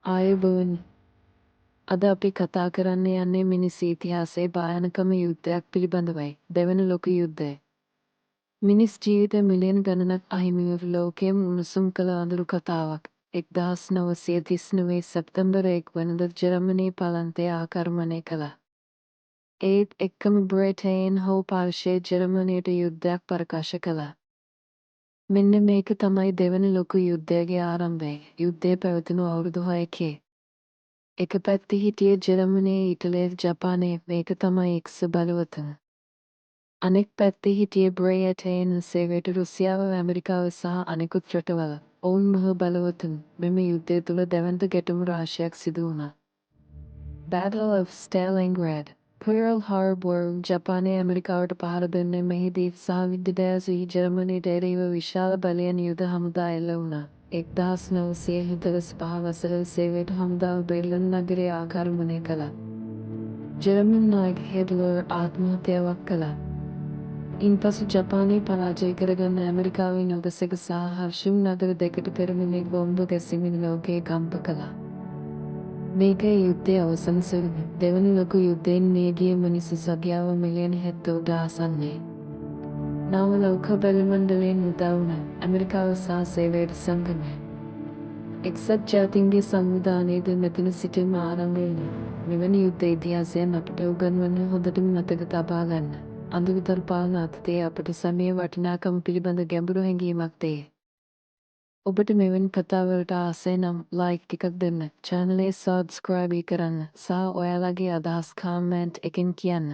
ආයුබෝවන්. අද අපි කතා කරන්න යන්නේ මිනිස් ඉතිහාසයේ භයානකම යුද්ධයක් පිළිබඳවයි, දෙවන ලෝක යුද්ධය. මිනිස් ජීවිත මිලියන ගණනක් අහිමිව ලෝකයම උණුසුම් කළ අඳුරු කතාවක්. 1939 සැප්තැම්බර් 1 වනදා ජර්මනි පාලන්තය ආක්‍රමණය කළා. ඒත් එක්කම බ්‍රිටේන් හෝ පාර්ශ්වය ජර්මනියට යුද්ධයක් ප්‍රකාශ කළා. මෙන්න මේක තමයි දෙවන ලොකු යුද්ධයගේ ආරම්භය. යුද්ධය පැවතුණු අවුරුදු 6කේ. එක පැත්තේ හිටියේ ජර්මනිය, ඉටලිය, ජපානය. මේක තමයි එක්සත් බලවතුන්. අනෙක් පැත්තේ හිටියේ බ්‍රිටේන, සෝවියට් රුසියාව, ඇමරිකාව සහ අනෙකුත් රටවල්. ඔවුන් මහ බලවතුන්. මෙම යුද්ධය තුළ දැවැන්ත ගැටුම් රාශියක් සිදු වුණා. Battle of Stalingrad, Pearl Harbor, ජපානය ඇමරිකාවට පහර දුන්නේ මෙහිදී සහ විද්‍යාසී ජර්මනියට එරෙහිව විශාල බලයන් යුද හමුදා එල්ල වුණා. 1945 වසරේ සෝවියට් හමුදාව බෙර්ලින් නගරය ආක්‍රමණය කළා. ජර්මන් නායක හිට්ලර් ආත්මහත්‍යාවක් කළා. ඉන්පසු ජපානය පරාජය කරගන්න ඇමරිකාවේ නගසකි සහ හිරොෂිමා නගර දෙකට පෙරමිණි බෝම්බ ගැසීමෙන් ලෝකය කම්ප කළා. මේකයි යුද්ධයේ අවසන් ස්වරූපය. දෙවන ලොකු යුද්ධයෙන් මියගිය මිනිස්සු සංඛ්‍යාව මිලියන 70ට ආසන්නයි. නව ලෝක බලමණ්ඩලයෙන් උදා වුණ ඇමරිකාව සහ සෝවියට් සංගමය. එක්සත් ජාතීන්ගේ සංවිධානයේද මෙතන සිටම ආරම්භ වුණා. මෙවැනි යුද්ධ ඉතිහාසයන් අපට උගන්වන්න හොඳටම මතක තබා ගන්න. අඳුරුතර පාලන අතීතයේ අපට සැමයේ වටිනාකම පිළිබඳ ගැඹුරු හැඟීමක් දෙයි. ඔබට මෙවැනි කතාවලට ආසයි නම් ලයික් එකක් දෙන්න, චැනලය සබ්ස්ක්‍රයිබ් කරන්න සහ ඔයාලගේ අදහස් කමෙන්ට් එකෙන් කියන්න.